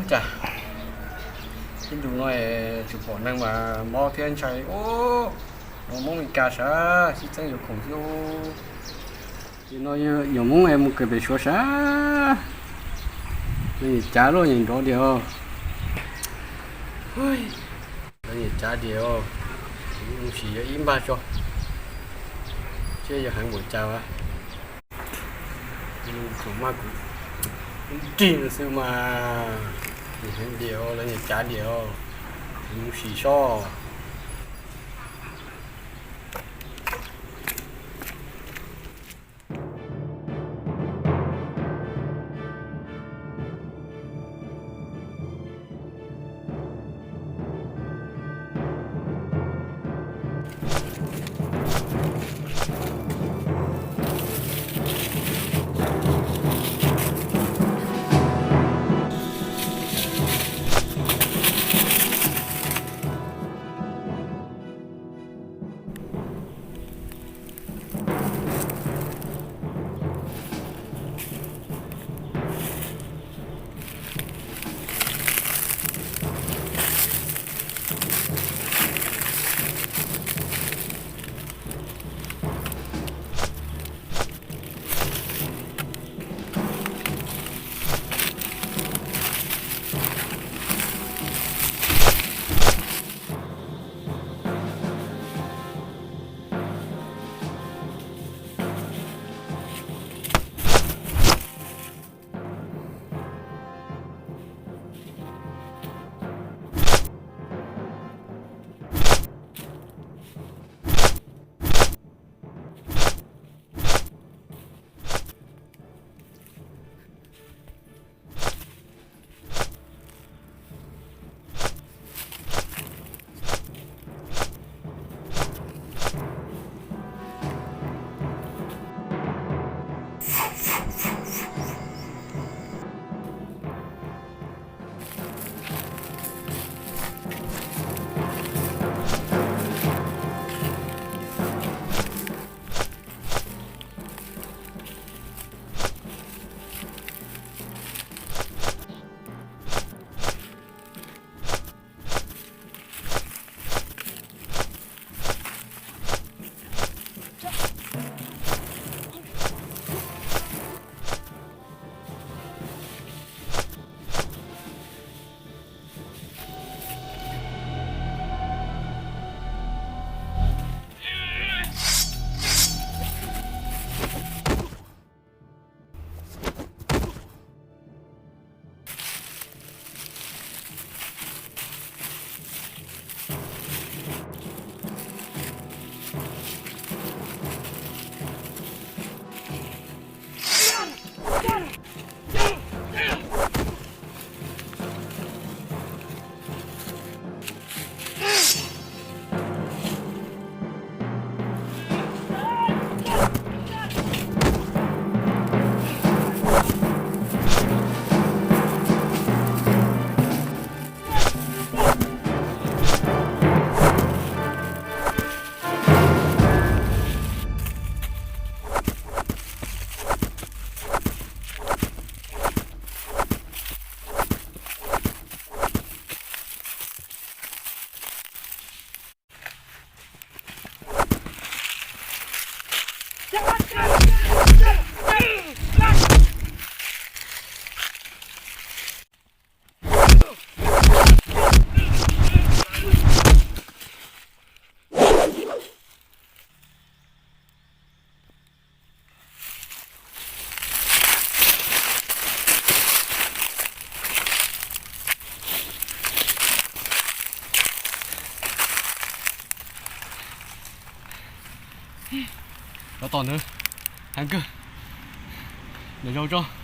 Cas ib ntus no tsis pom neeg mas mob thiab ntshai ub. No Hmoob Mes Kas sav sib txeeb yuav khoom xwb. Ces no yog Hmoob mus kawm pem Suav sav. Lawv nyiam cav luaj nyiam nrov diam os. Lawv nyiam cav diam os. Mus sim yog ib npag tso, seb yog heev npaum cas as. Kuv mas kuv nrig no xwb mas, nyiam heev diam os, lawv nyiam cav diam os. Kuv mus sim sob. Rov tom ntawd, heev kawg. Nram zos tso.